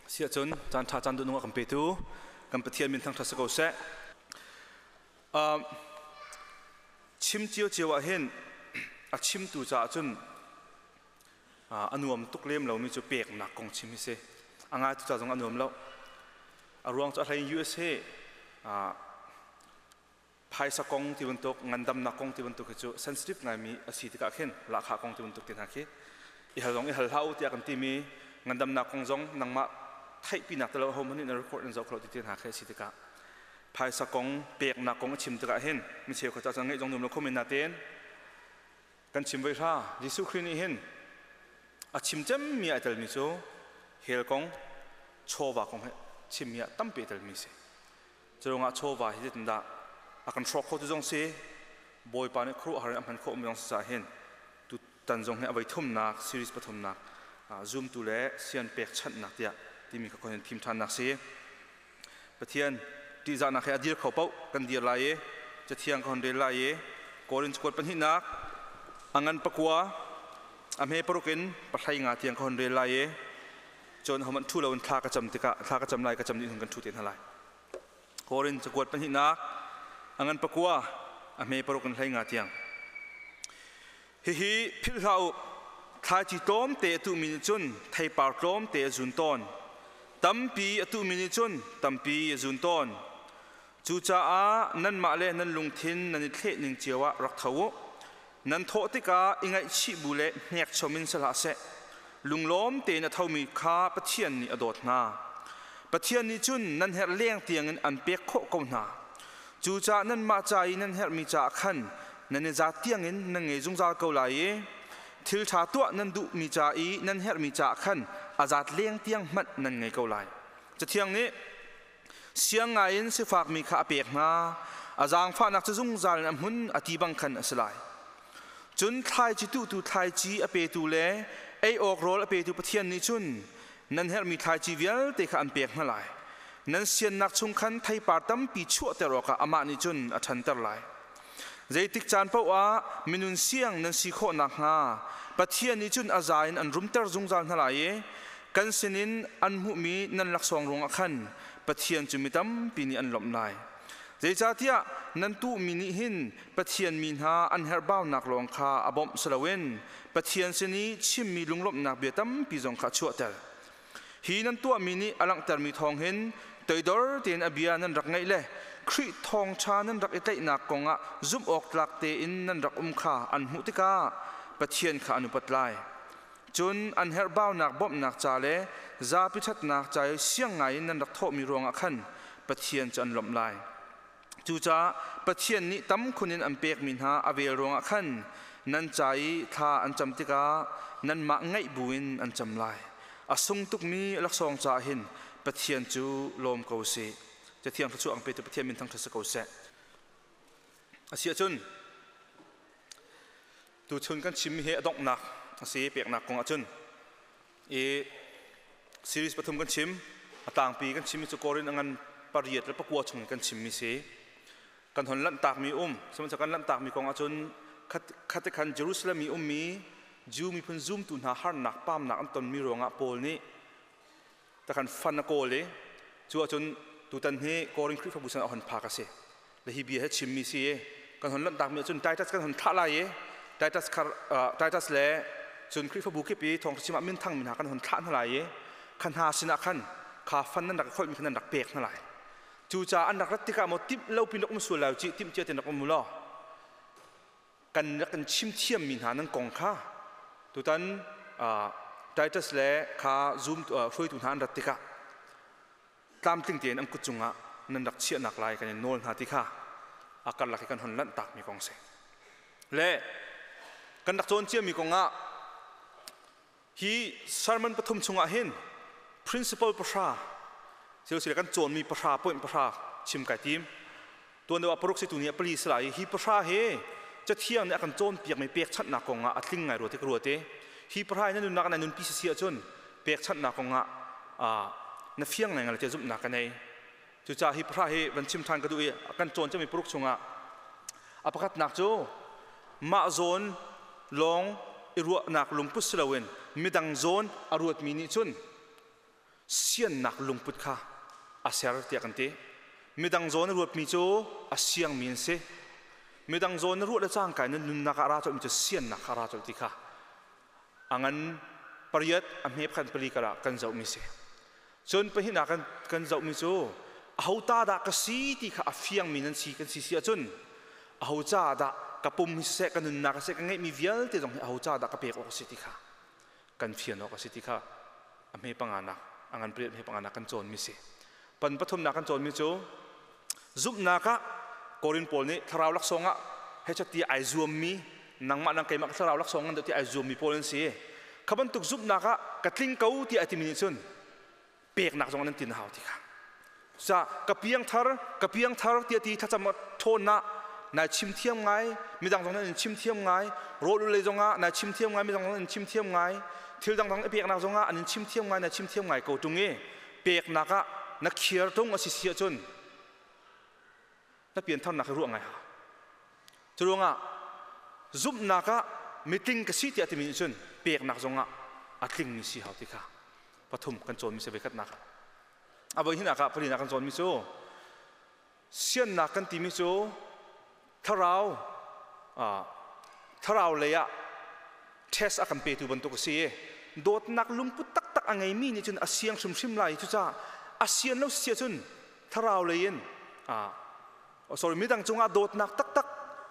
Siahcun caan ṭha caan duhnung a kan petu kan Pathian min thangṭhat si ko seh. Chim ciocio ah hin a chimtu caah cun a nuam tuk lem lomi cu peknak kong chim hi si. A ngaitu ca zong a nuam lo. A ruang cu a hlei in US hi phaisa kong ti bantuk ngandamnak kong ti bantuk hi cu sensitive ngaimi a si tikah khin lahkhah kong ti bantuk te hna khi i hal zong i hal hlah u tiah kan timi ngandamnak kong zong nangmah theihpinak te lo ho hmanh nih na record in zoh kho ti te hna khi a si tikah phaisa kong peknak kong a chim tikah hin mi cheukhat ca ngeih zong nuam lo kho men natein kan chim voi hra Jesuh Khrih nih hin a chim cemmi ai telmi cu hell kong chawva kong he chimmi ah tampi ai telmi si. Cu ruangah chawva hi zeitindah a kan hrawk khotu zong si, Bawipa nih khuaruahhar in a hman khawhmi zong si caah hin tutan zong hi a voi thumnak series pathumnak zumtu le sian pekchanhnak tiah timi kha kon thim ṭhannak si. Pathian ṭihzahnak he a dir kho paoh kan dir lai i Cathiang ka hon rel lai i Korin cakuat pahnihnak a ngan pakua a hme paruk in pahlei nga tiang ka hon rel lai i cun hohmanh ṭhu loin thla ka cam tikah thla ka cam lai ka cam dih hnu kan ṭhu te hna lai. Korin cakuat pahnihnak a ngan pakua a hme paruk in hlei nga tiang. Hihi philh hlah u, thlaici tlawmte a tuhmi nih cun theipar tlawmte a zun tawn. Tampi a tuhmi nih cun tampi a zun tawn. Cucaah nanmah le nan lungthin nan i thleh ning cio ah rak tho u. Nan thawh tikah i ngaihchih bu le hnekchom in si hlah seh. Lunglawm tein a thomi kha Pathian nih a dawt hna. Pathian nih cun nan herh leng tiangin an pek khawh ko hna. Cucaah nanmah ca i nan herhmi caah khan nan i zat tiangin nan ngei zungzal ko lai i thil ṭha tuah nan duhmi ca i nan herhmi caah khan a zat leng tiang hmanh nan ngei ko lai. Cathiang nih siang ngaiin sifakmi kha a pek hna, a zaangfahnak cu zungzal in a hmun a ti bang khan a si lai. Cun thlaici tuhtu thlaici a petu le ei awk rawl a petu Pathian nih cun nan herhmi thlaici vialte kha an pek hna lai. Nan siannak chung khan theipar tampi chuahter awkah amah nih cun a ṭhanter lai. Zeitik caan paoh ah minun siang nan si khawh nakhnga Pathian nih cun a za in an rumter zungzal hna lai i kan sinin an hmuhmi nan laksawng ruangah khan Pathian cu mi tampi nih an lawmh lai. Zeicahtiah nan tuhmi nih hin Pathian mi hna an herhbaunak lawng kha a bawmh si loin Pathian sin i chimmi lunglawmhnak bia tampi zong kha a chuahter. Hi nan tuahmi nih a langhtermi thawng hin toidor tein a bia nan rak ngaih le Khrih thawngṭha nan rak i tlaihnak kongah zumh awk tlak tein nan rak um kha an hmuh tikah Pathian kha an upat lai. Cun an herhbaunak bawmhnak ca le zapi ṭhatnak ca i siang ngaiin nan rak thawhmi ruangah khan Pathian cu an lawmh lai. Cucaah Pathian nih tam khun in an pekmi hna a vel ruangah khan nan ca i thla an cam tikah nanmah ngaih buin an cam lai. A sung tukmi laksawng caah hin Pathian cu lawm ko sih. Cathiang thluachuah ang petu Pathian min thangṭhat si ko seh. Asiahcun tuchun kan chimmi hi a donghnak a si peknak kong ahcun i series pathum kan chim a tlangpi kan chimmi cu Korin a ngan pariat le pakua chung kan chimmi si kan hon lanhtakmi um sihmanhsehlaw kan lanhtakmi kong ahcun khate khan Jerusalem i ummi Jew miphun zumtu hna harnak pamnak an tonmi ruangah Paul nih takhan fan a kawl i cu ahcun tutan hi Korin Khrihfabu sin a hon phak a si le hi bia he chimmi si i kan hon lanhtakmi ahcun Titus kan hon thlah lai i Titus khar Titus le cun Khrihfabu kip i thawngṭha chim ah minthang mi hna kan hon thlah hna lai i kha hna sinah khan kha fan nan rak kholhmi kha nan rak pek hna lai. Cucaah an rak rat tikah maw timh lo pin rak um sual lai cih, timh cia tein rak um u law kan rak kan chim thiammi hna nan kong kha tutan Titus le kha zoom hruaitu hna an rat tikah tlamtling tein an kut cungah nan rak chiahnak lai kan in nawl hna ti kha a karlak i kan hon lanhtakmi kong si. Le kan rak cawn ciami kong ah hi sermon pathum chungah hin principle pahra sile kan cawnmi pahra point pahra chim kai tim. Tuan deuh ah paruk si tu ni ah pali si lai. Hi pahra hi Cathiang nih a kan cawnpiakmi pekchanhnak kong ah a tling ngai rua ti ka ruat i hi pahra hi na nunnak na nunpi si ahcun pekchanhnak kong ah na fiang ngai ngai tiah zumhnak ka nei. Cucaah hi pahra hi van chim ṭhan ka duh i kan cawn cangmi paruk chungah a pakhatnak cu mah zawn lawng i ruahnak lungput si loin midang zawn a ruatmi nih cun Siannak lungput kha a ser tiah kan ti. Midang zawn a ruatmi cu a siangmi an si. Midang zawn na ruah le cangka in na nunnak ah a ra colhmi cu siannak kha a ra colh ti kha a ngan pariat a hme pakhat pali kal ah kan zohmi si. Cun pahnihnak kan zohmi cu aho ta dah ka si ti kha a fiangmi nan si kan si si ahcun aho ca dah ka pum hi siseh ka nunnak siseh ka ngeihmi vialte zong hi aho ca dah ka pek awk a si ti kha kan fian awk a si ti kha a hme panganak a ngan pariat hme panganak kan cawnmi si. Pan pathumnak kan cawnmi cu zumhnak ah Korin pawl nih thlarau laksawng ah hechat ti ai zuammi nangmah nang keimah thlarau laksawng ngan ti ai zuammi pawl an si. Kha bantuk zumhnak ah ka tling ko ti ai timi nih cun peknak zong nan tin hau ti kha. Sa ka piang thar ka piang thar ti ti thlacam thawnnak nai chim thiam ngai midang zong nan chim thiam ngai rawl lei zong ah nai chim thiam ngai midang zong nan chim thiam ngai thil dang dang i peknak zong ah an in chim thiam ngai na chim thiam ngai ko tung i peknak ah na khiar tung a si si ahcun na piantharnak hi ruah ngai ha. Cu ruangah zumhnak ah mitling ka si tiah timi nih cun peknak zongah a tlingmi si hau ti kha pathum kan cawnmi si voikhatnak ah. A voi hnihnak ah palinak kan cawnmi cu siannak kan timi cu thlarau thlarau lei ah test a kan petu bantuk a si i dawtnak lungput taktak a ngeimi nih cun a siang hrimhrim lai. Cucaah a sian lo si ahcun thlarau lei in sorry midang cungah dawtnak taktak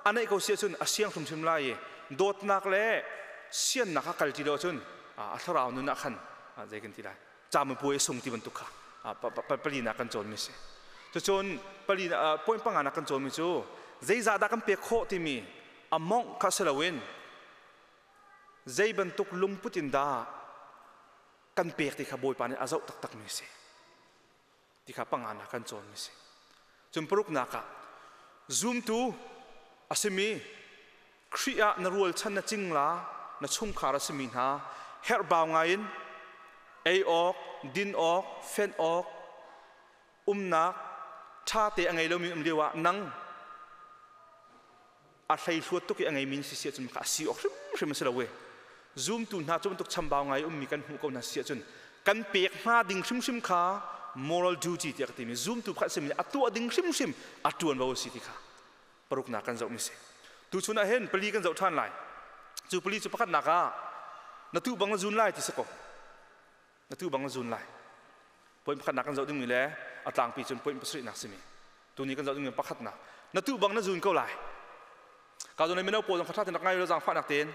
a neih ko si ahcun a siang hrimhrim lai i dawtnak le siannak a kal ti lo ahcun a thlarau nun ah khan zei kan ti lai camupuai a sung ti bantuk kha palinak kan cawnmi si. Cucun pali point panganak kan cawnmi cu zeizah dah kan pek khawh timi a mongh kha si loin zei bantuk lungput in dah kan pek ti kha Bawipa nih a zoh taktakmi si ti kha panganak kan cawnmi si. Cun paruknak ah zumtu a simi Khrih ah na rualchan na cingla na chungkhar a simi hna herhbau ngaiin ei awk din awk fenh awk umnak ṭha te a ngei lomi um lio ah nang a hleihluat tuk i a ngeimi si si ahcun kha a si awk hrimhrim a si lo e. Zumtu hna cu bantuk chambau ngai ummi kan hmuh ko hna si ahcun kan pek hna ding hrimhrim kha moral duty tiah ka timi zumtu pakhat simi a tuah ding hrimhrim a ṭuanvo a si ti kha paruknak kan zohmi si. Tuchun ah hin pali kan zoh ṭhan lai. Cu pali cu pakhatnak ah na tuh bang na zun lai ti si ko. Na tuh bang na zun lai. Point pakhatnak kan zoh dingmi le a tlangpi cun point pasarihnak simi. Tuni kan zoh dingmi pakhatnak. Na tuh bang na zun ko lai. Ka zawn mino pawl zong kha ṭha tein rak ngai lo zaangfahnak tein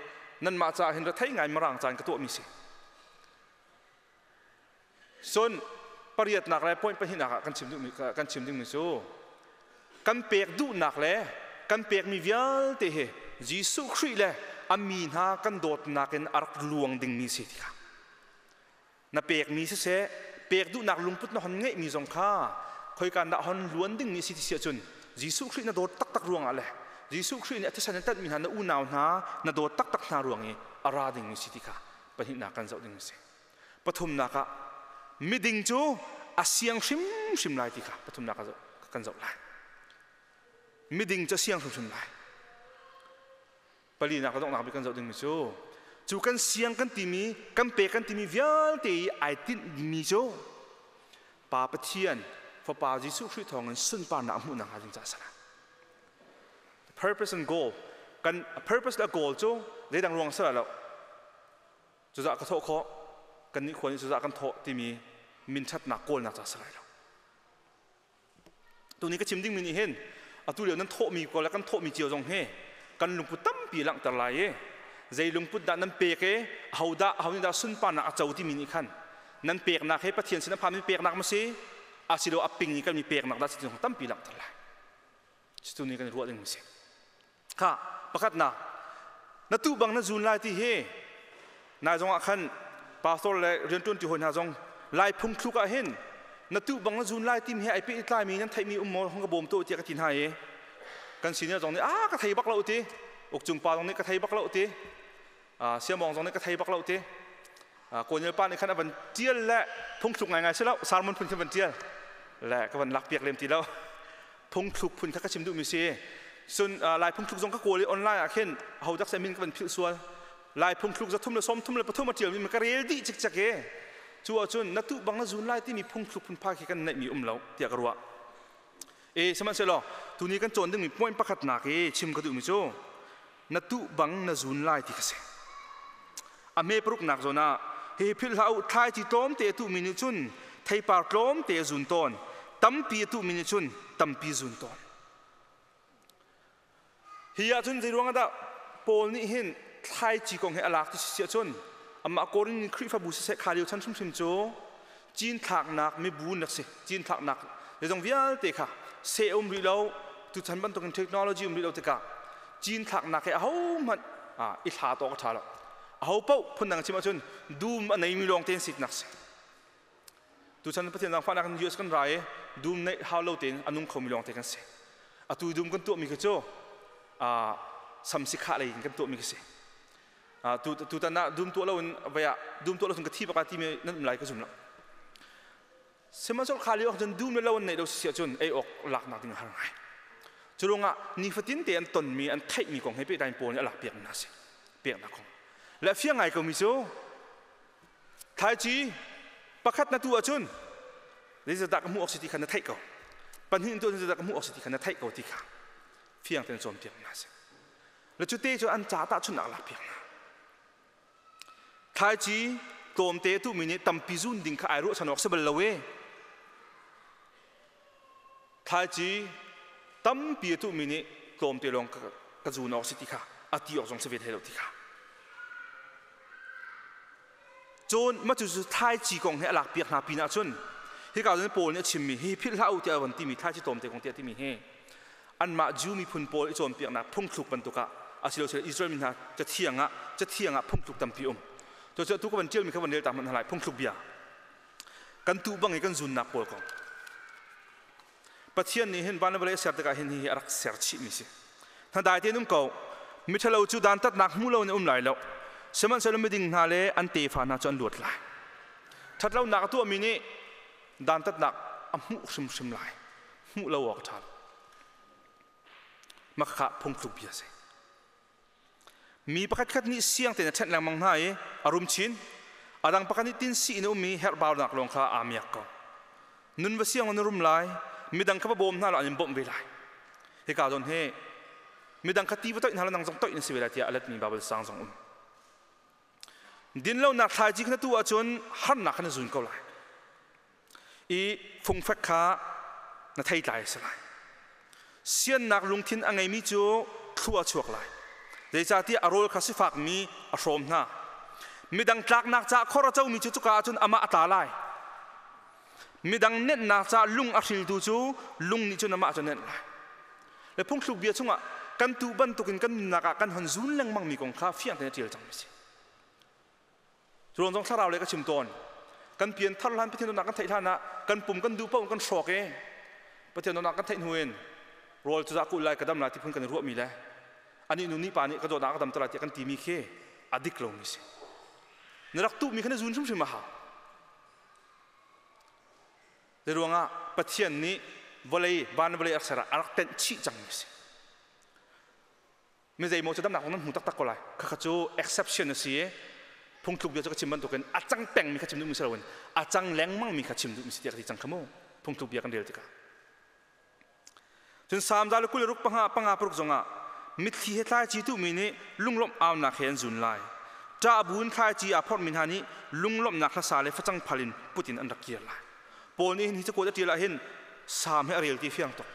nanmah caah hin rethei ngai mirang caan ka tuahmi si. Cun pariatnak le point pahnihnak ah kan chim duhmi kan chim dingmi cu kan pek duhnak le kan pekmi vialte hi Jesuh Khrih le a mi hna kan dawtnak in a rak luang dingmi si ti kha na pekmi siseh pek duhnak lungput na hon ngeihmi zong kha khoikan dah hon luan dingmi si ti si ahcun Jesuh Khrih na dawt taktak ruangah le Jesuh Khrih nih a thisen in tanhmi hna na unau hna na dawt taktak hna ruang i a ra dingmi si ti kha pahnihnak kan zoh ding a si. Pathumnak ah miding cu a siang hrimhrim lai ti kha pathumnak ah kan zoh lai. Miding cu a siang hrimhrim lai. Palinak a donghnak bik kan zoh dingmi cu cu kan siang kan timi kan pek kan timi vialte i ai tinhmi cu Pa Pathian Fapa Jesuh Khrih thawngin sunparnak a hmuhnak hnga ding caah a si lai. The purpose and goal kan purpose le goal cu zeidang ruang si lai lo. Cuzah ka thawh khawh kan nih khua nih cuzah kan thawh timi minṭhatnak kawlnak ca si lai lo. Tuni ka chim dingmi nih hin atu lio nan thawhmi ko le kan thawhmi cio zong hi kan lungput tampi langhter lai i zei lungput dah nan pek i ahodah aho nih dah sunparnak a co timi nih khan nan peknak he Pathian sin a phami peknak ma si asilo a ping i kan mi peknak dah si zong tampi langhter lai. Cutu nih kan i ruah ding si. Kha pakhatnak na tuh bang na zun lai ti hi nai zong ah khan pastor le rianṭuanṭi hawi hna zong lai phung thluk ah hin na tuh bang na zun lai timi he ai pehtlaimi nan theihmi um maw hong ka bawm tuah tiah ka ti hna i kan senior zong nih a ka thei bak lo ti ukcung pa zong nih ka thei bak lo ti siamawng zong nih ka thei bak lo ti kawnial pa nih khan a van tial le phungthluk ngaingai si lo sermon phun khin van tial le ka van lak piak lem ti lo phungthluk phun kha ka chim duhmi si cun lai phungthluk zong ka kawl i online ah khin ho dak min ka van philh sual lai phungthluk 333 a tialmi ka rel dih cikcek i. Cu ahcun na tuh bang na zun lai timi phungthluk phunphai khi kan neihmi um lo tiah ka ruah. E sihmanhsehlaw tuni kan cawn dingmi point pakhatnak i chim ka duhmi cu na tuh bang na zun lai ti kha si. A hme paruknak zawn ah hi philh hlah u, thlaici tlawmte a tuhmi nih cun theipar tlawmte a zun tawn, tampi a tuhmi nih cun tampi zun tawn. Hi ahcun zei ruangah dah Paul nih hin thlaici kong hi a lak ti si ahcun amah Korin Khrihfabu siseh kha lio chan hrimhrim cu cinthlaknak mibu nak si, cinthlaknak zeizong vialte kha seh um rih lo, tuchan bantukin technology um rih lo tikah cinthlaknak he ahohmanh i hla to ka ṭha lo. Aho paoh phundang chim ahcun dum a neimi lawng tein siknak si. Tuchan Pathian zaangfahnak in US kan ra i dum neih hau lo tein a nung khomi lawng te kan si. Atu dum kan tuahmi kha cu samsi khah lei in kan tuahmi kha si. Tutan ah dum tuah lo in vai ah dum tuah lo cun ka thi bak timi nan um lai ka zum lo. Sihmanhsehlaw kha lio ahcun dum le lo an neih lo si ahcun ei awk laknak ding a har ngai. Cu ruangah nifatin te an tonmi an theihmi kong he pehtlai in Paul nih a lak piakmi hna si. Peknak kong. Le fiang ngai komi cu Thlaici pakhat na tuh ahcun zeizatdah ka hmuh awk si ti kha na theih ko. Pahnih na tuah zeizatdah ka hmuh awk si ti kha na theih ko ti kha fiang tein cawnpiak hna si. Le cu te cu an ca tahchunhnak lak piak hna. Thlaici tlawmte tuhmi nih tampi zun ding kha ai ruahchan awk si bal lo e. Thlaici tampi a tuhmi nih tlawmte lawng ka zun awk si ti kha a ti awk zong si ve thai lo ti kha. Cun mah cu thlaici kong he a lak piak hna pinah cun hika cun Paul nih a chimmi hi philh hlah u tiah a von timi thlaici tlawmte kong tiah timi hi anmah Jew miphun pawl i cawnpiaknak phungthluk bantuk ah asilosile Israel mi hna cathiang ah cathiang ah phungthluk tampi um. Cucaah tu ka van ṭialmi kha van rel ta hmanh hna lai, phungthluk bia. Kan tuh bang i kan zunnak pawl kong. Pathian nih hin van le vawlei a ser tikah hin hihi a rak ser chihmi si. Hnadai tein um ko. Miṭhalo cu dantatnak hmu lo in um lai lo. Sihmanhsehlaw miding hna le an tefa hna cu an luat lai. Ṭhatlonak a tuahmi nih dantatnak a hmuh hrimhrim lai. Hmuh lo awk a ṭha lo. Mah khakha phungthluk bia a si. Mi pakhatkhat nih siang tein a ṭhenh lengmang hna i a rum chin. A dang pakhat nih tinsi in a ummi herhbaunak lawng kha aa miak ko. Nun va siang na rum lai, midang kha va bawm hna law an in bawmh ve lai. Hika zawn hi midang kha ti va toih hna law nang zong toih na si ve lai tiah a letmi Baibal sang zong um. Dinlonak thlaici kha na tuh ahcun harnak kha na zun ko lai. I fungfek kha na theitlai a si lai. Siannak lungthin a ngeimi cu thlua a chuak lai. Zeicahtiah a rawl kha sifakmi a hrawm hna. Midang tlaknak caah khor a comi cu cuka ahcun amah a tla lai. Midang nenhnak caah lung a hriltu cu lung nih cun amah cu a nenh lai. Le phungthluk bia chungah kan tuh bantukin kan nunnak ah kan hon zun lengmangmi kong kha fiang tein a ṭial cangmi a si. Cu ruang zong thlarau le ka chim tawn. Kan pian thar hlan Pathian dawtnak kan theih hlan ah kan pum kan duh paoh kan hrawk i Pathian dawtnak kan theih hnu in rawl cu dah kulh lai ka dam lai ti phun kan i ruahmi le anih nu nih pa nih ka dawtnak ka dam lai tiah kan timi khi a dik lomi si. Na rak tuhmi kha na zun hrimhrim a hau. Zei ruangah Pathian nih vawlei van vawlei a ser ah a rak tenh chih cangmi si. Mi zeimaw cu damnak nan hmu taktak ko lai. Khakha cu exception a si i phungthluk bia cu ka chim bantukin a cang pengmi kha chim duhmi si loin a cang lengmangmi kha chim duhmi si tiah ka ti cang kha mu, phungthluk bia kan rel tikah. Cun Salm 126 panga panga paruk zongah mitthli he thlaici tuhmi nih lunglawmh aunak he an zun lai. Ṭah bu in thlaici aa phorhmi hna nih lunglawmhnak hlasa le facang phal in put in an rak kir lai. Paul nih hin hi cakuat a ṭial ah hin Salm he a rel ti fiang tuk.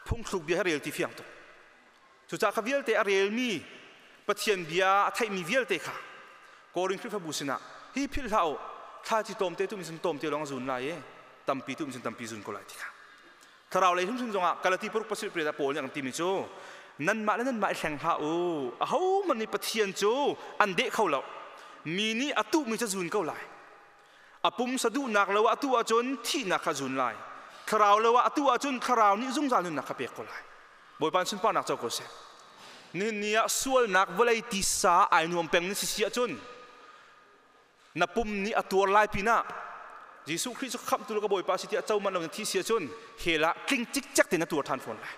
Phungthluk bia he rel ti fiang tuk. Cucaah kha vialte a relmi Pathian bia a theihmi vialte kha Korin Khrihfabu sinah hi philh hlah u, thlaici tlawmte tu in tlawmte lawng a zun lai i tampi tu in tampi zun ko lai ti kha. Thlarau lei hrimhrim zongah Galati paruk pasarih pariat ah Paul nih a kan timi cu nanmah le nanmah i hleng hlah u, ahohmanh nih Pathian cu an deh kho lo. Mi nih a tuhmi cu zun ko lai. A pumsa duhnak lo ah a tuh ahcun thihnak kha zun lai. Thlarau lo ah a tuh ahcun thlarau nih zungzal nunnak kha pek ko lai. Bawipa sunparnak co ko seh. Nihin ni ah sualnak vawlei tisa ai nuam peng na si si ahcun na pum nih a tuar lai pinah Jesuh Khrih cu khamhtu le ka Bawipa si tiah co manh lo na thi si ahcun hell ah tling cikcek tein na tuar ṭhan fawn lai.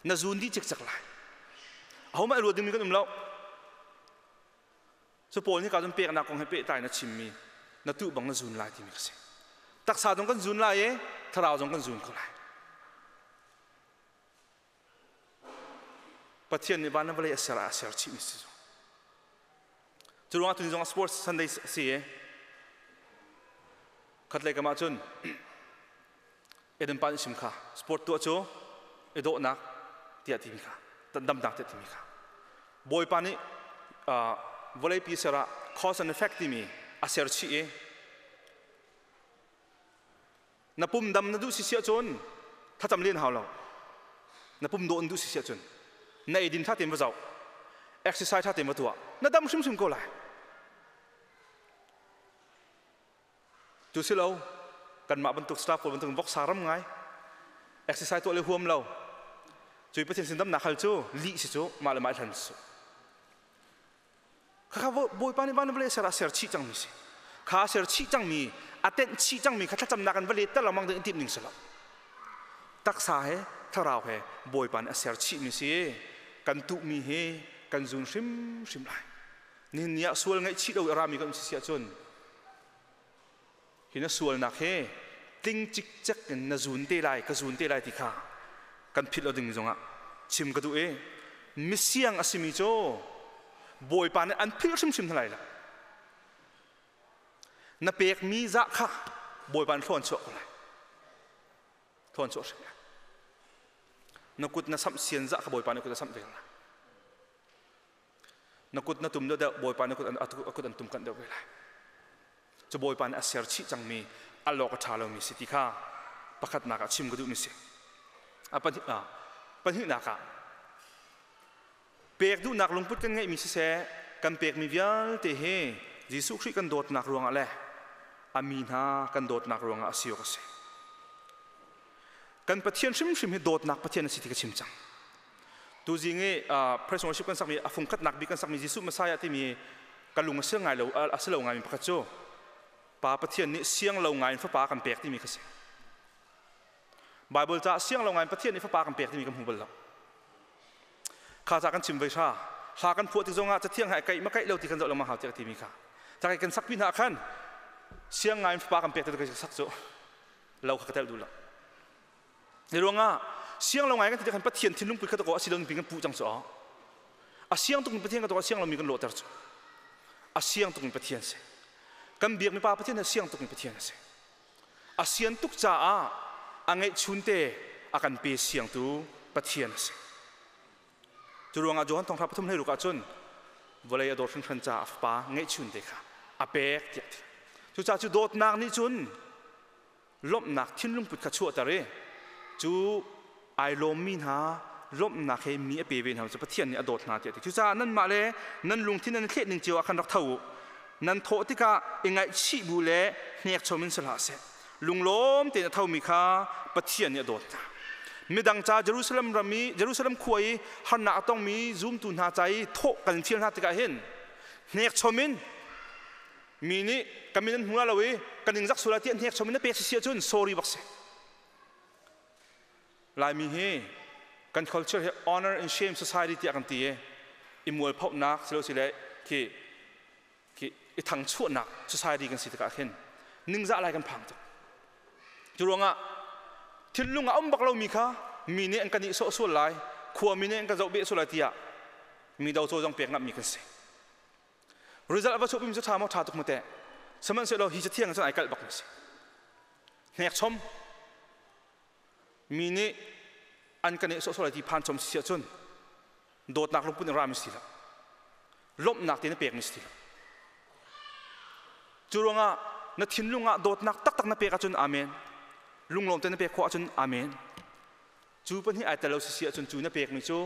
Na zun dih cikcek lai. Ahohmanh ruat dingmi kan um lo. Cu Paul nih ka cun peknak kong he pehtlai in a chimmi. Na tuh bang na zun lai timi ka si. Taksa zong kan zun lai i thlarau zong kan zun ko lai. Pathian nih van le vawlei a ser ah a ser chihmi si zong. Cu ruangah tuni zong sports Sunday si i khatlei kam ah cun Eden pa nih sim kha sport tuah cu i dawhnak tiah timi kha damnak tiah timi kha Bawipa nih vawleipi ser ah cause and effect timi a ser chih i na pum dam na duh si si ahcun thlacam len hau lo. Na pum dawh na duh si si ahcun na eidin ṭha tein va zoh, exercise ṭha tein va tuah, na dam hrimhrim ko lai. Tu si lo, kanmah bantuk staff pawl bantuk voksa ram ngai exercise tuah le huam lo, cui Pathian sin damnak hal cu lih si cu, mah le mah hlan si. Khakha Bawipa nih van vawlei ser ah ser chih cangmi si. Kha ser chih cangmi, a tenh chih cangmi kha thlacamnak in va let ter lengmang ding in timh ning si lo. Taksa he thlarau he Bawipa nih a ser chihmi si. Kan tuhmi hi kan zun hrimhrim lai. Nihin ni ah sual ngaihchih lo i a rami kan um si si ahcun hi na sualnak he tling cikcek in na zun te lai, ka zun te lai ti kha kan philh lo ding zongah chim ka duh i misiang a simi cu Bawipa nih an philh hrimhrim hna lai lo. Na pekmi zah kha Bawipa nih thlawn chuah ko lai, thlawn chuah hrim lai. Na kut na samh sian zah kha Bawipa nih kut a samh ve lai. Na kut na tum deuh, Bawipa nih a kut an tum kanh deuh ve lai. Cu Bawipa nih a ser chih cangmi al awk a ṭha lomi si ti kha pakhatnak ah chim ka duhmi si. A pahnihnak ah pek duhnak lungput kan ngeihmi siseh, kan pekmi vialte hi Jesuh Khrih kan dawtnak ruangah le a mi hna kan dawtnak ruangah a si awk a si. Kan Pathian hrimhrim hi dawtnak Pathian a si ti ka chim cang. Tuzing i praise worship kan sakmi a fungkhatnak bik kan sakmi Jesuh Messiah timi ka lung a sil ngai lo, a si lo ngaimi pakhat cu Pa Pathian nih siang lo ngai in fapa kan pek timi kha si. Bible caah siang lo ngai in Pathian nih fapa kan pek timi kan hmu bal lo. Kha ca kan chim ve hra. Hla kan phuah ti zongah cathiang hai kaih ma kaih lo ti kan zoh lengmang hau tiah timi kha. Ca kan sak pi hna khan siang ngai in fapa kan pek ti ka sak cu lo kha ka tel duh lo. Hi ruangah siang lo ngai kan ti khan Pathian thinlung pui kha ko a si lo ning kan puh cang cu a siang tuk Pathian ka to a siang lomi kan lawhter cu a siang tuk Pathian si. Kan biakmi pa Pathian a siang tuk Pathian a si. A sian tuk caah a ngeihchun te a kan pe siangtu Pathian a si. Cu ruangah Johan thawngtha pathum hlei ruk ahcun vawlei a dawt hringhran caah a fapa ngeihchun te kha a pek tiah ti. Cucaah cu dawtnak nih cun lawmhnak thinlungput kha chuahter i cu ai lawmmi hna lawmhnak he mi a pe ve hna cu Pathian nih a dawt hna tiah a ti. Cucaah nanmah le nan lungthin nan thleh ning cio ah khan rak tho u. Nan thawh tikah i ngaihchih bu le hnekchom in si hlah seh. Lunglawm tein a thomi kha Pathian nih a dawt hna. Midang ca Jerusalem ram i Jerusalem khua i harnak a tongmi zumtu hna ca i thawh kan in fial hna tikah hin hnekchom in mi nih ka min an hmu lo i ka ningzak sual tiah hnek chom in na pek si si ahcun sorry bak si. Laimi hi kan culture hi honor and shame society tiah kan ti i i mualphonak silo sile khi khi i thangchuahnak society kan si tikah khin ningzah lai kan phang tuk. Cu ruangah thinlung ah um bak lomi kha mi nih an kan ih sawh sual lai, khua mi nih an kan zoh beh sual lai tiah mi do caw zong pek ngammi kan si. Result a va chuahpimi cu ṭha maw? Ṭha tuk mu teh. Sihmanhsehlaw hi cathiang cun ai kalh bakmi si. Hnekchom mi nih an kan i sawhsawh lai ti phan chom si ahcun dawtnak lungput in rami si lo. Lawmhnak te na pekmi si lo. Cu ruangah na thinlung ah dawtnak taktak na pek ahcun amen. Lunglawm te na pek khawh ahcun amen. Cu pahnih ai tel lo si si ahcun cu na pekmi cu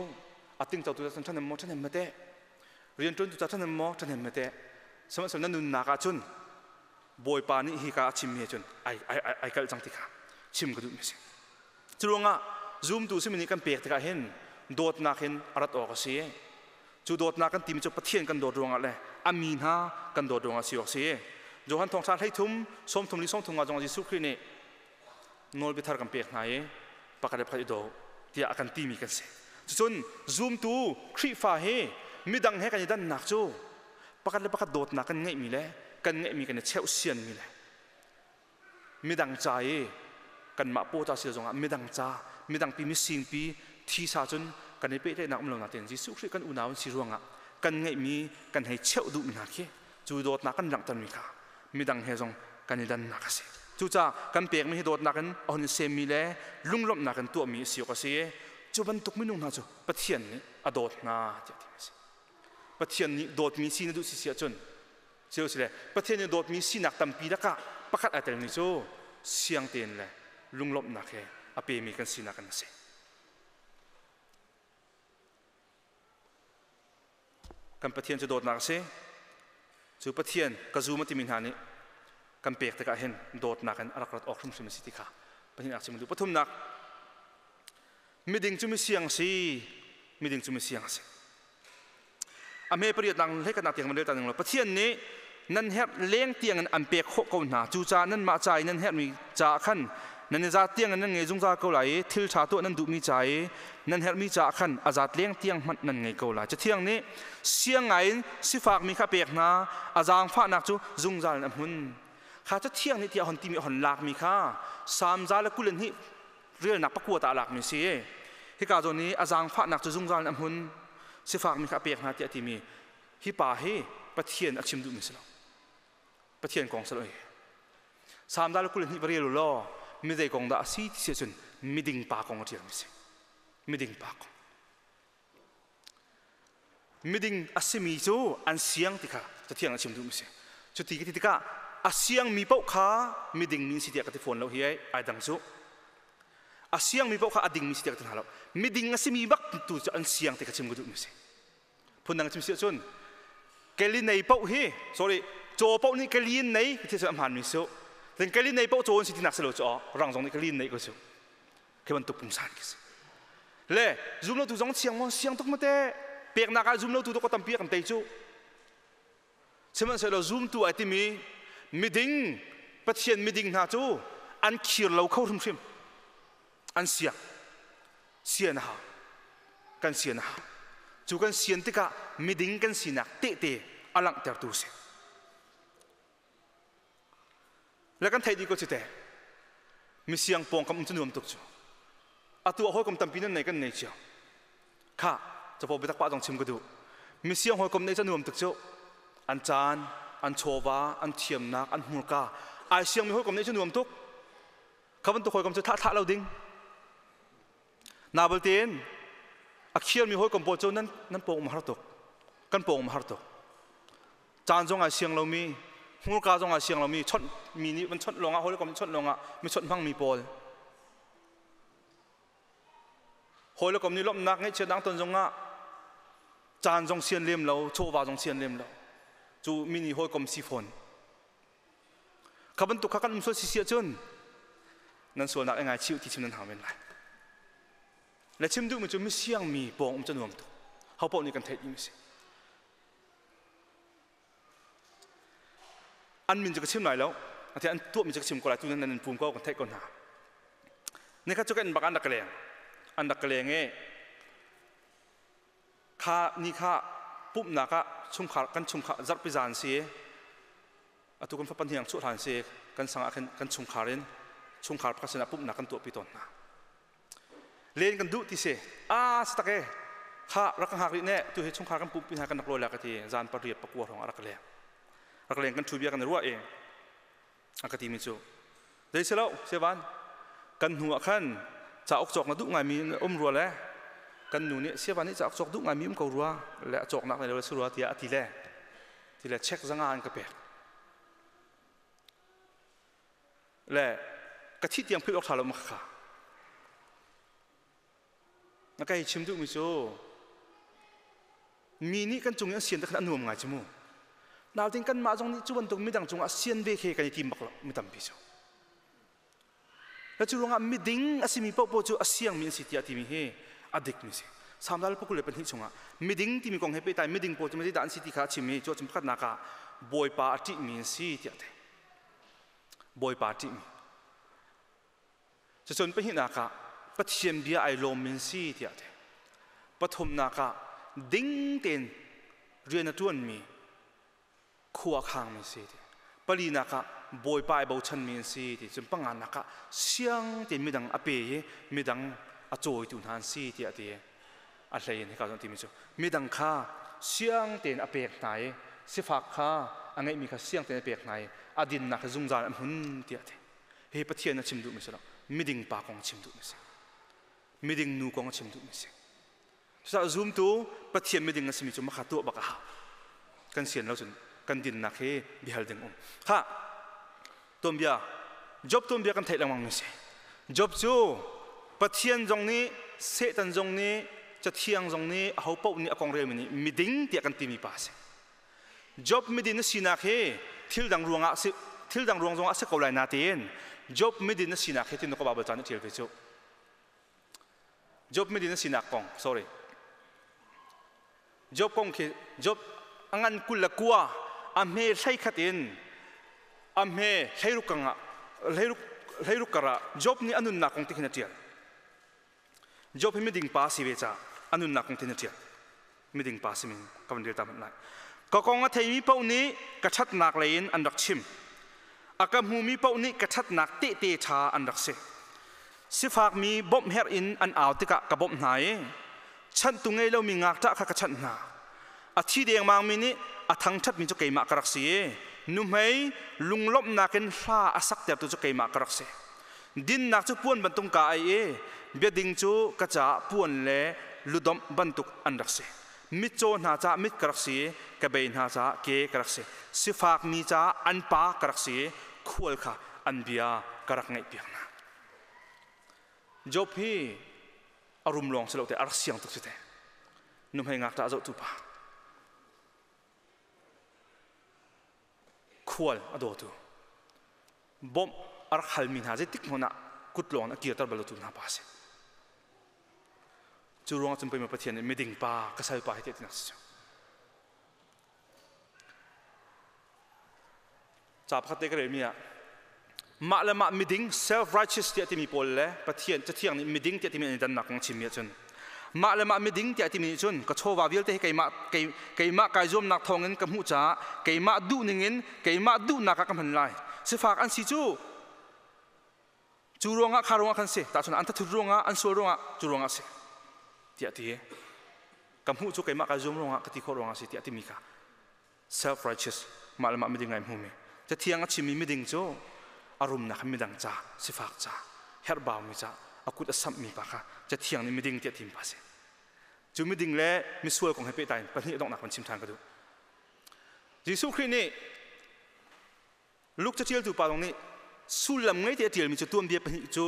a tingco tu cun ṭhahnem maw, ṭhahnem ma teh, rianṭuan tu ca ṭhahnem maw, ṭhahnem ma teh. Sihmanhsehlaw na nunnak ahcun Bawipa nih hika a chimmi he cun ai ai ai kalh cang ti kha chim ka duhmi a si. Cu ruangah zumtu simi nih kan pek tikah hin dawtnak hin a rat awk a si. Cu dawtnak kan timi cu Pathian kan dawt ruangah le a mi hna kan dawt ruangah si awk a si. Johan thawngṭha 13 34 30 zong Jesuh Khrih nih nawlbia thar kan pek hna i pakhat le pakhat i daw tiah a kan timi kan si. Cucun zumtu Khrihfa hi midang he kan i dannak cu pakhat le pakhat dawtnak kan ngeihmi le kan kan ngeihmi kan i cheuh sianmi le midang ca i kanmah paw ta sil zongah midang ca midang pi mising pi thisa cun kan i pehtlaihnak um lo natein Jesuh Khrih kan unau an si ruangah kan ngeihmi kan hei cheuh duhmi hna khi cu dawtnak kan langhtermi kha midang he zong kan i dannak a si. Cucaah kan pekmi hi dawtnak in a hun semmi le lunglawmhnak in tuahmi a si awk a si i cu bantuk minung hna cu Pathian nih a dawt hna tiah ti a si. Pathian nih dawtmi si na duh si si ahcun sile Pathian nih dawtmi sinak tampi lakah pakhat ai telmi cu siang tein le lunglawmhnak he a pemi kan sinak an si. Kan Pathian cu dawtnak a si. Cu Pathian ka zum a timi hna nih kan pek tikah hin dawtnak in a rak rat awk hrimhrim a si ti kha pahnihnak chim duh. Pathumnak, miding cu misiang si, miding cu misiang a si. A hme pariat nang hlei kanak tiang van rel ta ning law Pathian nih nan herh leng tiang in an pek khawh ko hna. Cucaah nanmah ca i nan herhmi caah khan nan i zat tiang in nan ngei zungzal ko lai i thil ṭha tuah nan duhmi ca i nan herhmi caah khan a zat leng tiang hmanh nan ngei ko lai. Cathiang nih siang ngaiin sifakmi kha pek hna, a zaangfahnak cu zungzal in a hmun. Kha cathiang nih tiah hon timi a hon lakmi kha Salm 122 relnak pakua ta a lakmi si. Hika zawn i a zaangfahnak cu zungzal in a hmun, sifakmi kha a pek hna tiah a timi hi pa hi Pathian a chim duhmi si lo. Pathian kong si lo hi. Salm 122 va rel u law mi zei kong dah a si ti si ahcun miding pa kong a ṭialmi si. Miding pa kong. Miding a simi cu an siang ti kha Cathiang a chim duhmi si. Cuti ka ti tikah a siangmi paoh kha miding mi si tiah ka ti fawn lo hi ai dang cu. A siangmi paoh kha a dingmi si tiah ka ti hna lo. Miding a simi bak tu cu an siang ti kha chim ka duhmi si. Phundang chim si ahcun keli nei paoh hi sorry caw paoh nih keli in nei ti cu a hmaanmi su. Then keli nei paoh caw an si tinak si lo cu rang zong nih keli in nei ko su. Khi bantuk pungsan khi si. Le zum lo tu zong siang maw siang tuk mate peknak ah zum lo tu to tampi kan tei cu. Sihmanhsehlaw zumtu ai timi miding Pathian miding hna cu an khir lo kho hrimhrim. An siang. Sian a hau. Kan sian a hau. Cu kan sian tikah miding kan sinak tehte a langhtertu si. Le kan theih dih ko cu te. Misiang pawngkam um cu nuam tuk cu. Atu ah hawikom tampi nan nei kan nei cio. Kha capo biatak pah zong chim ka duh. Misiang hawikom nei cu nuam tuk cu. An caan, an chawva, an thiamnak, an hmurka. Ai siangmi hawikom nei cu nuam tuk. Kha bantuk hawikom cu thlah thlah lo ding. Nabal tein a khiarmi hawikom pawl cu nan nan pawng um har tuk. Kan pawng um har tuk. Caan zong ai siang lomi, hmurka zong ai siang lomi, chawnh mi nih van chawnh lawngah hawikom nih chawnh lawngah mi chawnh hmangmi pawl. Hawi le kom nih lawmhnak ngaihchiatnak ton zongah caan zong sian lem lo, chawva zong sian lem lo. Cu mi nih hawikom si fawn. Kha bantuk kha kan um sual si si ahcun nan sualnak i ngaichih ti chim nan hau men lai. Le chim duhmi cu misiang mi pawng um cu nuam tuk. Ho paoh nih kan theih dih mi si. An min cu ka chim lai lo. Ati an tuahmi cu ka chim ko lai. Tu nan nan pum ko kan theih ko hna. Nikhat cu kan bak an rak ka leng. An rak ka leng i kha ni kha pumhnak ah chungkhar kan chungkhar zarhpi zan si atu kan fapa hniang chuah hlan si kan sang ah khin kan chungkhar in chungkhar pakhat sinah pumhnak kan tuahpi tawn hna len kan duh ti si a si tak e kha rak ka hngak rih ne tu hi chungkhar kan pumpi hna kan rak lawi la ka ti zan pariat pakua hrawng ah rak leng rak leng kan thu bia kan i ruah i a ka timi cu zei si lo sevan kan hnu ah khan cauk cawk na duh ngaimi um rua le kan nu nih sevan nih cauk cawk duh ngaimi um ko rua le a cawknak nei lo si rua tiah a ti le ti le check zanga an ka pek le ka thih tiang philh awk ṭha lo ma kha na kai chim duhmi cu mi nih kan cung i an sian te khan a nuam ngai cu mu nautin kanmah zong nih cu bantuk midang cungah sian ve khi kan i tim bak lo mi tampi cu cu ruangah miding a simi paohpaoh cu a siangmi an si tiah timi hi a dikmi si Salm 22 chungah miding timi kong he pehtlai miding pawl cu zeidah an si ti kha a chim i cu ahcun pakhatnak ah Bawipa a ṭihmi an si tiah a ti Bawipa a ṭihmi Cucun pahnihnak ah Pathian bia ai lawmmi an si tiah a ti. Pathumnak ah ding tein rian a ṭuanmi khua a khangmi si ti. Palinak ah Bawipa ai bochanmi an si ti cun panganak ah siang tein midang a pe i midang a cawitu hna an si tiah a ti. A hlei in hika zawn timi cu midang kha siang tein a pek hna i sifak kha a ngeihmi kha siang tein a pek hna i a dinnak hi zungzal an hmun tiah a ti. Hi Pathian a chim duhmi si lo, miding pa kong a chim duhmi si. Miding nu kong a chim duhmi si. Cucaah zumtu Pathian miding a simi cu makha tuah bak a hau. Kan sian lo cun kan dinnak hi biahal ding um. Kha tuanbia Job tuanbia kan theih lengmang mi si. Job cu Pathian zong nih Satan zong nih Cathiang zong nih aho paoh nih a kong relmi nih miding tiah kan timi pa a si. Job midin a sinak hi thil dang ruangah si thil dang ruang zongah a si ko lai natein Job midin a sinak hi tin ka Bible ca nih ṭial ve cu. Job midin a sinak kong sorry Job kong khi Job a ngan 29 a hme 11 in a hme 16 kangah 16 kar ah Job nih a nunnak kong ti khin a ṭial. Job hi miding pa si ve ca a nunnak kong tin a ṭial. Miding pa simi ka van rel ta hmanh lai. Ka kong a theimi paoh nih ka ṭhatnak lei in an rak chim. A ka hmumi paoh nih ka ṭhatnak tehte ṭha an rak si. Sifakmi bawmh herh in an au tikah ka bawmh hna i chanhtu ngei lomi ngakṭah kha ka chanh hna. A thi dengmangmi nih a thangṭhatmi cu keimah ka rak si i nuhmei lunglawmhnak in hla a saktertu cu keimah ka rak si. Dinnak cu puan bantuk ka ai i biading cu ka caah puan le ludomh bantuk an rak si. Mitcaw hna caah mit ka rak si i ka bei hna caah ke ka rak si. Sifakmi caah an pa ka rak si i khual kha an bia ka rak ngaihpiak hna. Job hi a rum lawng si lo te a rak siang tuk si te. Nuhmei ngakṭah zohtu pa. Khual a dawtu. Bawmh a rak halmi hna zeitik hmanh ah kut lawng in a kirter bal lotu hna pa a si. Cu ruangah cun pei maw Pathian nih miding pa ka salpa hi tiah tinak si cu. Ca pakhat te ka relmi ah mah le mah miding self righteous tiah timi pawl le Pathian Cathiang nih miding tiah timi an i dannak kong a chimmi ahcun mah le mah miding tiah timi nih cun ka chawva vialte hi keimah keimah kai zuamnak thawngin ka hmuh caah keimah duh ningin keimah duhnak ah ka hman lai sifak an si cu cu ruangah kha ruangah khan si tahchun an thathut ruangah an sual ruangah cu ruangah si tiah ti ka hmuh cu keimah kai zuam ruangah ka ti khawh ruangah si tiah timi kha self righteous mah le mah miding ai hmumi cathiang a chimmi miding cu a rumnak midang ca sifak ca herhbaumi ca a kut a samhmi pa kha cathiang nih miding tiah tim pa si cu miding le misual kong he pehtlai in pahnih donghnak van chim ṭhan ka duh Jesuh Khrih nih Luke caṭialtu pa zong nih sullam ngei te a ṭialmi cu tuanbia pahnih cu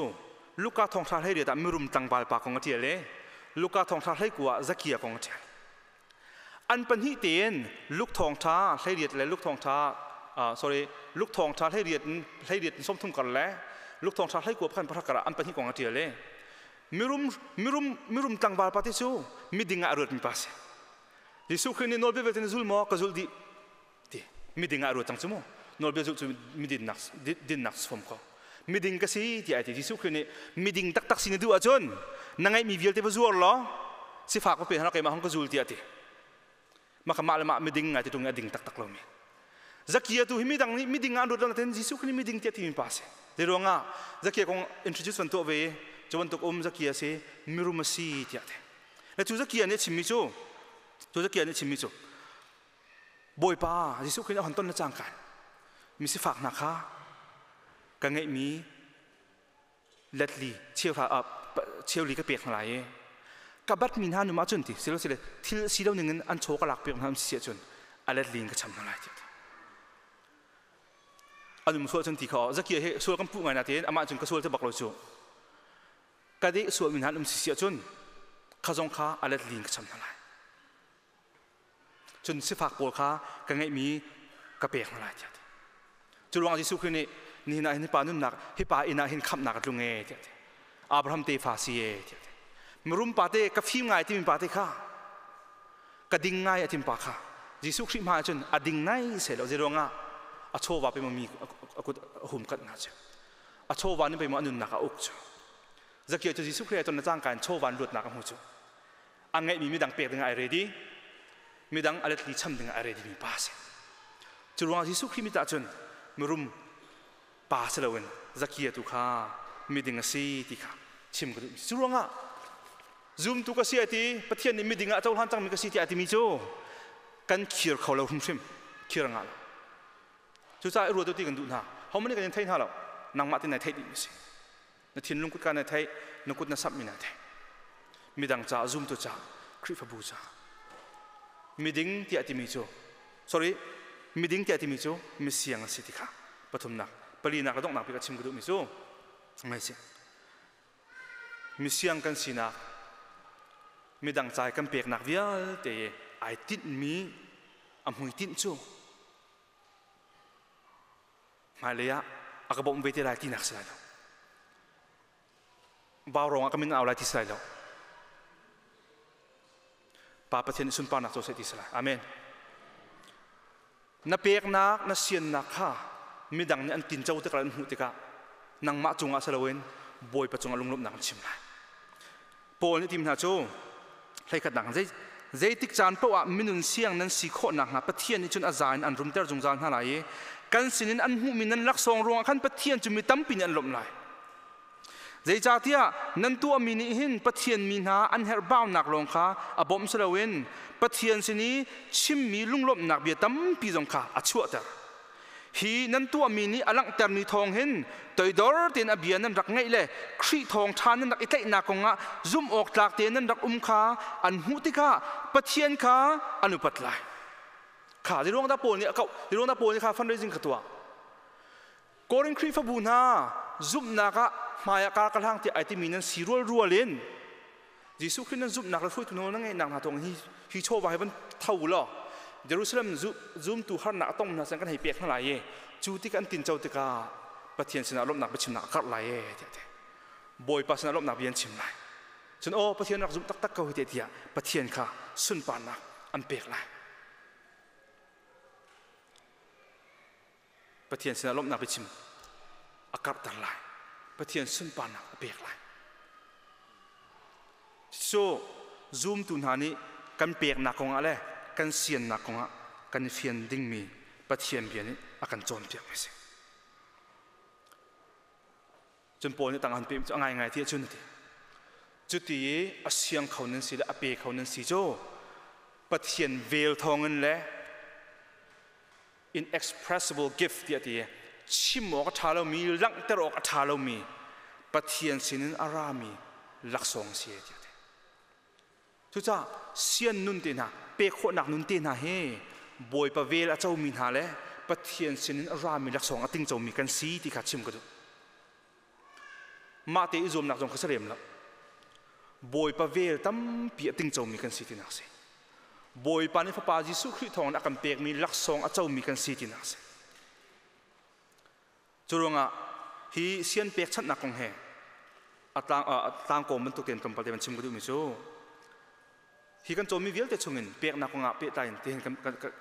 Luka thawngṭha 18 ah mirum tlangval pa kong a ṭial i Luka thawngṭha 19 ah Zakia kong a ṭial. An pahnih tein Luke thawngṭha 18 le Luke thawngṭha sorry Luke thawngṭha 18 18 30 kar le Luke thawngṭha 19 pakhat pakhat kar ah an pahnih kong a ṭial i mirum mirum mirum tlangval pa te cu miding ah a ruatmi pa a si. Jesuh Khrih nih nawlbia vialte na zul maw? Ka zul dih. Ti miding ah ruat cang cu mu nawlbia zulh cu midinnak dinnak sawm ko miding ka si tiah ai ti Jesuh Khrih nih miding taktak si na duh ahcun na ngeihmi vialte va zuar law sifak va pe hna keimah hong ka zul tiah ti maka mah le mah miding ngai ti tung a ding taktak lomi Zakia tu hi midang nih miding ah an ruat lo nain Jesuh Khrih nih miding tiah timi pa si zei ruangah Zakia kong introduce van tuah ve cu bantuk um Zakia si mirum a si tiah ti le cu Zakia nih a chimmi cu cu Zakia nih a chimmi cu Bawipa Jesuh Khrih nih a hon ton le cangka misifak hna kha ka ngeihmi letli cheuhra cheuli ka pek hna lai i ka batmi hna num ahcun ti silo sile thil si lo ning in an chaw ka lak piak hna um si ahcun a letli in ka cham hna lai tiah anum sual cun ti kha zakia he sual kan puh ngai na tein amah cun ka sual te bak lo cu ka deh sual mi hna um si si ahcun kha zong kha a letli in ka cham hna lai Cun sifak pawl kha ka ngeihmi ka pek hna lai tiah a ti. Cu ruangah Jesuh Khrih nih nihin ah hin hi pa nunnak hi pa inn ah hin khamhnak a tlung ee tiah a ti. Abraham tefa si ee tiah a ti. Mirum pa te ka fim ngai timi pa te kha ka ding ngai a tim pa kha Jesuh Khrih hmai cun a ding nai seh lo zeiruangah a chawva pe mi a kut a hum kat hna cu a chawva nih pei maw a nunnak a uk cu Zakia cu Jesuh Khrih ai ton le cangka in chawva in luatnak a hmu cu a ngeihmi midang pek dingah ai ready midang a letli cham dingah ai ready mi pa a si cu ruangah Jesuh Khrih mit ah cun Mirum pa si loin Zakia tu kha miding a si ti kha chim ka duh. Cu ruangah zumtu ka si a ti, Pathian nih miding ah a cohlan cangmi ka si tiah a timi cu kan khir kho lo hrimhrim, khir ngah lo. Cucaah i ruat u ti kan duh hna. Hohmanh nih kan in thei hna lo. Nangmah ti nai theih dihmi si. Na thinlung kutka na theih, na kut na samhmi na theih. Midang caah, zumtu caah, Khrihfabu caah. Miding tiah timi cu, sorry, miding tiah timi cu misiang a si ti kha pathumnak, palinak le donghnak bik a chim ka duhmi cu ngai si. Misiang kan sinak, midang ca i kan peknak vialte ai tinhmi a hmuitinh cu hmailei ah a ka bawmh ve te lai tinak si lai lo. Vaurawng ah ka min au lai ti si lai lo. Pa Pathian nih sunparnak co seh ti si lai. Amen. Na peknak, na siannak kha midang nih an tinco tikah an hmuh tikah nangmah cungah si loin Bawipa cungah lunglawmhnak an chim lai. Paul nih tim hna cu hleikhatnak zei zeitik caan paoh ah minun siang nan si khawh nakhnga Pathian nih cun a za in an rumter zungzal hna lai i kan sinin an hmuhmi nan laksawng ruangah khan Pathian cu mi tampi nih an lawmh lai. Zeicahtiah nan tuahmi nih hin Pathian mi hna an herhbaunak lawng kha a bawmh si loin Pathian sin i chimmi lunglawmhnak bia tampi zong kha a chuahter. Hi nan tuahmi nih a langhtermi thawng hin toidor tein a bia nan rak ngaih le Khrih thawngṭha nan rak i tlaihnak kongah zumh awk tlak tein nan rak um kha an hmuh tikah Pathian kha an upat lai. Kha zeiruang dah Paul nih a koh? Zeiruang dah Paul nih kha fundraising kha tuah? Korin Khrihfabu hna zumhnak ah hmai ah kar ka hlang tiah ai timi nan si rual rual in Jesuh Khrih nan zumhnak le hruaitu nawl nan ngeihnak hna thawng hi hi chawva hi van tho law Jerusalem zumtu harnak a tong hna sin kan hei pek hna lai i cu tik an tinco tikah Pathian sinah lawmhnak biachimnak a karh lai e tiah ti Bawipa sinah lawmhnak bia an chim lai cun aw Pathian rak zumh taktak ko hi tiah Pathian kha sunparnak an pek lai. Pathian sinah lawmhnak biachim a karhter lai. Pathian sunparnak a pek lai. So zumtu hna nih kan peknak kongah le kan siannak kongah kan i fian dingmi Pathian bia nih a kan cawnpiak mi si. Cun Paul nih tang han pe cu a ngaingai ti ahcun a ti. Cuti i a siang kho nan si le a pe kho nan si cu Pathian vel thawngin le inexpressible gift tiah ti chim awk a ṭha lomi langhter awk a ṭha lomi Pathian sinin a rami laksawng si tiah ti. Cucaah sian nun te hna pek khawhnak nun te hna hi Bawipa vel a comi hna le Pathian sinin a rami laksawng a tingcomi kan si ti kha chim ka duh. Mah te i zuamnak zong kha si rem lo. Bawipa vel tampi a tingcomi kan si tinak si. Bawipa nih Fapa Jesuh Khrih thawngin a kan pekmi laksawng a comi kan si tinak si. Cu ruangah hi sian pekchanhnak kong he a tlang tlangkawm bantuk tein tlawmpal te van chim ka duhmi cu hi kan cawmmi vialte chungin peknak kongah pehtlai in tihin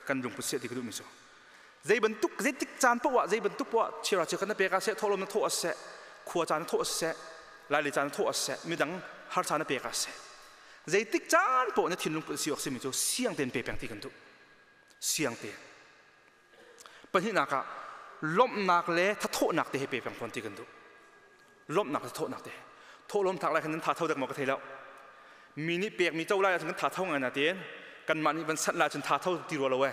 kan lungput seh ti ka duhmi cu zei bantuk zeitik caan poah zei bantuk poah chira chikhat na pek ah seh thawhlawm na thawh ah seh khua caan na thawh ah seh laili caan na thawh ah seh midang har caan na pek ah seh zeitik caan poah na thinlung put si awk simi cu siang tein pe peng ti kan duh siang tein pahnihnak ah lawmhnak le thathawhnak te he pe peng fawn ti kan duh lawmhnak le thawhnak te thawhlawm thak lai khan nan tha tho dek maw ka thei lo mi nih pekmi co lai ahcun kan tha tho ngai na tiin kanmah nih van sanh lai ahcun tha tho ti rua lo e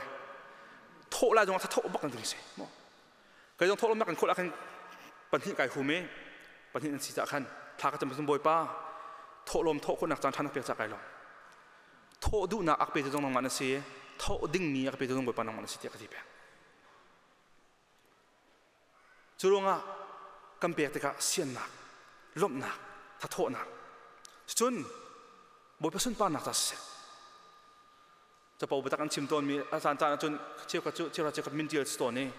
thawh lai zong tha thawh bak kan ding si maw kai zong thawhlawm nak kan khawh ah khan pahnih kai hum i pahnih nan si cah khan thla ka cam cun bawipa thawhlawm thawh khawhnak caan ṭha na pek cah kai lo thawh duhnak ak pe tu zong nangmah na si thawh dingmi ak pe tu zong bawipa nangmah na si tiah ka ti peng Cu ruangah kan pek tikah siannak, lawmhnak, thathawhnak, cun Bawipa sunparnak ca siseh. Capo biatak an chim tawnmi a caan caan ahcun cheukhat cu cheukhat cheukhat min ṭial si tawn i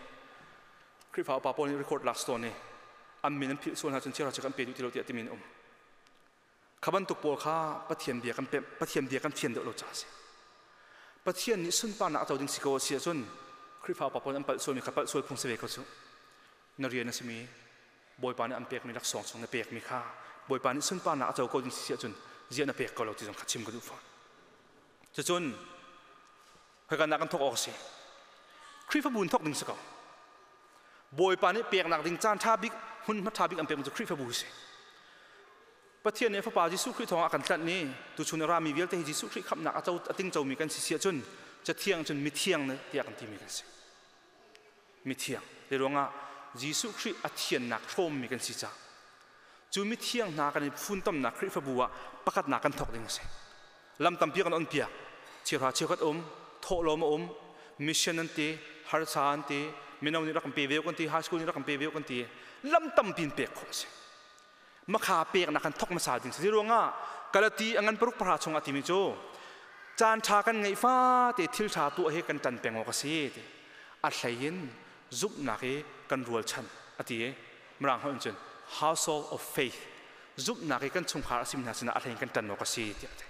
Khrihfa upa pawl nih record lak si tawn i an min an philh sual hna cun cheukhat cheukhat an pe duh ti lo tiah timi an um. Kha bantuk pawl kha Pathian bia kan pemh, Pathian bia kan fian deuh lo caah a si. Pathian nih sunparnak a co ding si ko a si ahcun Khrihfa upa pawl an palh sualmi kha palh sual phung si ve ko cu. Na rian a simi Bawipa nih an pekmi laksawng chung na pekmi kha Bawipa nih sunparnak a co ko ding si ahcun ziah na pek ko lo ti zong kha chim ka duh fawn. Cucun khoika nak kan thawk awk a si. Khrihfabu in thawk ding si ko. Bawipa nih peknak ding caan ṭha bik hmunhma ṭha bik an pekmi cu Khrihfabu hi si. Pathian nih a Fapa Jesuh Khrih thawng a kan tlanh i tuchun a rami vialte hi Jesuh Khrih khamhnak a co a tingcomi kan si si ahcun Cathiang cun mithiang tiah kan timi kan si. Mithiang. Hi ruangah Jesuh Khrih a thiannak hrawmmi kan si caah cu mithiang hna kan i funtomnak Khrihfabu ah pakhatnak kan thawk ding a si. Lam tampi kan on piak. Cheuhra cheukhat um, thawhlawm a um, mission an ti, harsa an ti, mino nih rak kan pe ve kan ti, high school nih rak kan pe ve kan ti. Lam tampi in pek khawh a si. Makha peknak kan thawk hmasa ding si. Ruangah Galati a ngan paruk pahra chungah timi cu caan ṭha kan ngeih fate thil ṭha tuah hi kan ṭan peng awk a si ti. A hlei in zumhnak i kan rualchan a ti i Mirang holh in cun household of faith zumhnak i kan chungkhar a simi hna sinah a hlei in kan ṭan awk a si tiah a ti.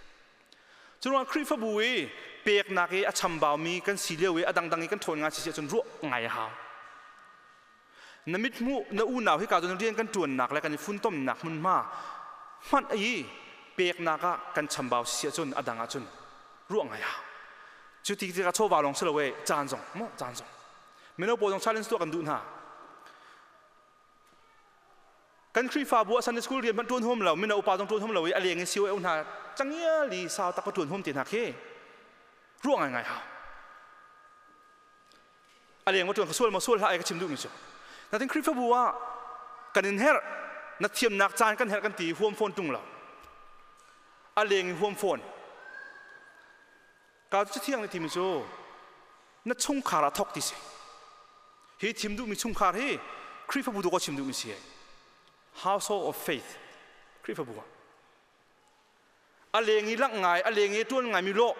Cu ruangah Khrihfabu i peknak i a chambaumi kan si lio i a dangdang i kan ṭhawn ngai si si ahcun ruah ngai a hau. Na mithmuh na unau hika cun rian kan ṭuannak le kan i funtomnak hmunhma hmanh i peknak ah kan chambau si ahcun a dang ahcun ruah ngai hau. Cu ti tikah chawva lawng si lo e caan zong maw caan zong mino pawl zong challenge tuah kan duh hna. Kan Khrihfabu ah Sunday school rian hmanh ṭuan huam lo mino upa zong ṭuan huam lo i a leng in COO hna cangial i sau tak ka ṭuan huam te hna khi ruah ngai ngai hau. A leng ma tuan ka sual ma sual hlah ai ka chim duhmi cu natin Khrihfabu ah kan in herh na thiamnak caan kan herh kan ti huam fawn tung lo a leng in huam fawn ka cu thiang na timi cu na chungkhar ah thok ti si hi thim duhmi chungkhar hi Khrihfabu tu ko chim duhmi si household of faith Khrihfabu ah A leng i langh ngai, a leng i ṭuan ngaimi lawh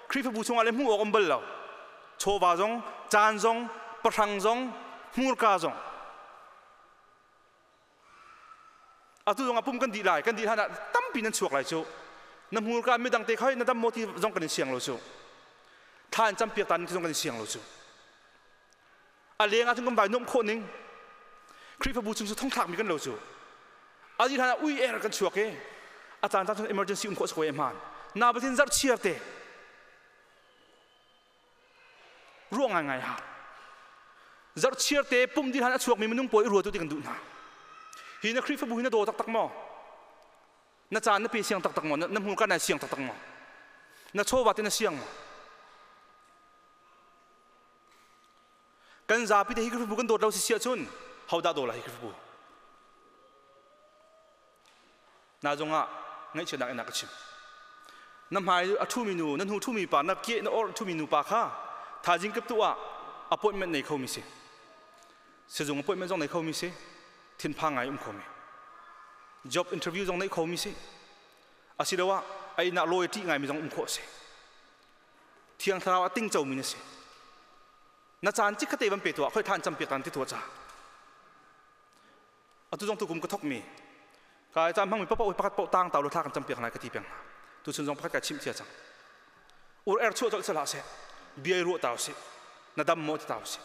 Khrihfabu chungah le hmuh awk um bal lo. Chawva zong, caan zong, pahrang zong, hmurka zong. Atu zong ah pum kan dih lai, kan dih hlan ah tampi nan chuak lai cu. Na hmurka midang te khoi na dam maw ti zong kan in siang lo cu. Thla in campiak ta ning zong kan in siang lo cu. A leng ah cun kan vai nuamh khawh ning. Khrihfabu chung cu thongthlakmi kan lo cu. A dih hlan ah ui er kan chuak i a caan caan cun emergency um khawh si ko e hmaan. Na batin zarh chiar te ruah ngai ngai ha. Zarh chiar te pum dih hlan a chuakmi minung pawl i ruatu ti kan duh hna. Hi na Khrihfabu hi na daw taktak maw? Na caan na pe siang taktak maw? Na hmurka nai siang taktak maw? Na chawva te na siang maw? Kan zapi te hi Khrihfabu kan dawt lo si si ahcun hodah daw lai hi Khrihfabu? Na zongah ngaihchiatnak in a ka chim. Na hmai a ṭhumi nu, na hnu ṭhumi pa, na ke na or ṭhumi nu pa kha thazing kip tu ah appointment nei khomi si. Sizung appointment zong nei khomi si. Thinphang ngai um khomi. Job interview zong nei khomi si. Asiloah a inn ah lawi ṭih ngaimi zong um khawh si. Thiang Thlarau a tingcomi na si. Na caan chikkhatte van pe tuah, khoi than campiak tan ti tuah ca. Atu zong tukum ka thokmi ka caan hmangmi papaw pakhat paoh tang tau lo thla kan campiak lai ka ti peng hna. Tu chun zong pakhat ka chimh cia cang. Ur er chuah colh sehlah seh, bia i ruah tau sih, na dam maw ti tau sih.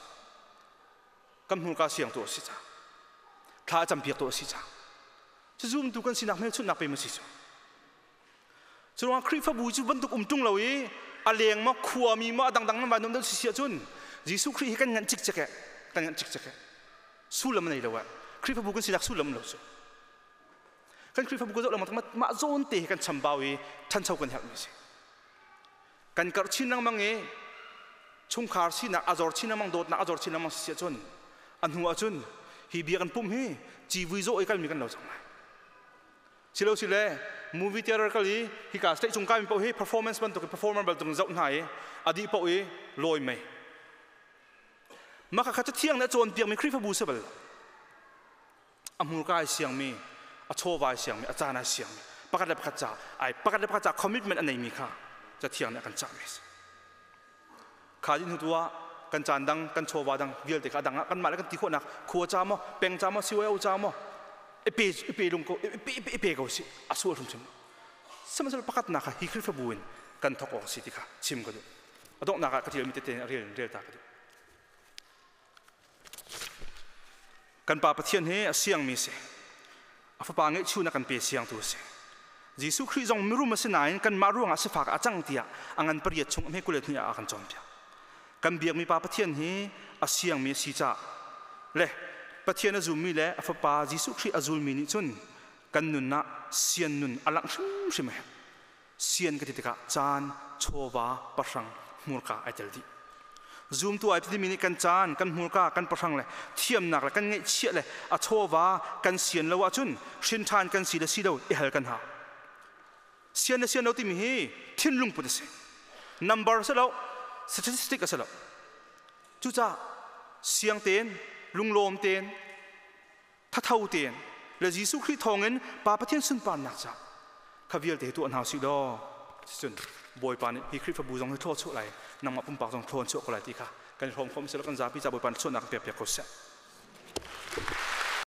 Kan hmurka siang tu a si ca. Thla campiak tu a si ca. Cu zumtu kan sinak hmelchunhnak pe ma si cu. Cu ruangah Khrihfabu cu bantuk um ṭung lo i a leng maw khuami maw a dangdang nan vai nuam deuh si si ahcun Jesuh Khrih hi kan nganh cikcek eh kan nganh cikcek eh sullam a nei lo eh Khrihfabu kan sinak sullam lo cu kan Khrihfabu kan zoh lengmang mah zawn te hi kan chambau i ṭhancho kan herhmi si kan karh chin lengmang i chungkhar sinak a zor chin lengmang dawtnak a zor chin lengmang si si ahcun a hnu ahcun hi bia kan pum hi civui zawh i kalmi kan lo cang lai Silo sile movie theater kal i hika state cung kai mi paoh hi performance bantuk performer bantuk zoh hna i a dih paoh i lawi mei maka kha thiang na cawn piak mi Khrihfabu si bal a hmurka ai siang mi a chawva ai siang mi a caan ai siang mi pakhat le pakhat ca ai pakhat le pakhat ca commitment a nei mi kha ca thiang nih a kan cah mi si kha din hnu tu ah kan caan dang kan chawva dang vialte kha dang ah kanmah le kan ti khawhnak khua ca maw peng ca maw CYO ca maw i pe lung ko i pe ko si a sual hrimhrim sihmanhsehlaw pakhatnak kha hi Khrihfabu in kan thawk awk si ti kha chim ka duh a donghnak ah ka ṭialmi tete rel rel ta ka duh Kan Pa Pathian hi a siangmi si. A fapa ngeihchun a kan pe siangtu a si. Jesuh Khrih zong mirum a si nain kanmah ruangah sifak a cang tiah a ngan pariat chung a hme 22 ah a kan cawnpiak. Kan biakmi Pa Pathian hi a siangmi a si caah Le Pathian a zummi le a fapa Jesuh Khrih a zulmi nih cun kan nun ah sian nun a langh hrimhrim a herh. Sian ka ti tikah caan, chawva, pahrang, hmurka ai tel dih. Zumtu ai timi nih kan caan, kan hmurka, kan pahrang le thiamnak le kan ngeihchiah le a chawva kan sian lo ahcun hrin ṭhan kan si le si lo i hal kan hau. Sian le sian lo timi hi thinlung put a si. Number a si lo, statistic a si lo. Cucaah siang tein, lunglawm tein, thatho tein le Jesuh Khrih thawngin Pa Pathian sunparnak ca kha vialte tuah hna usih law cun Bawipa nih hi Khrihfabu zong hi thlaw chuah lai, nangmah pumpak zong thlaw an chuah ko lai ti kha kan i hrawm khawm seh law kan zapi ca Bawipa nih chuahnak kan pek piak ko seh.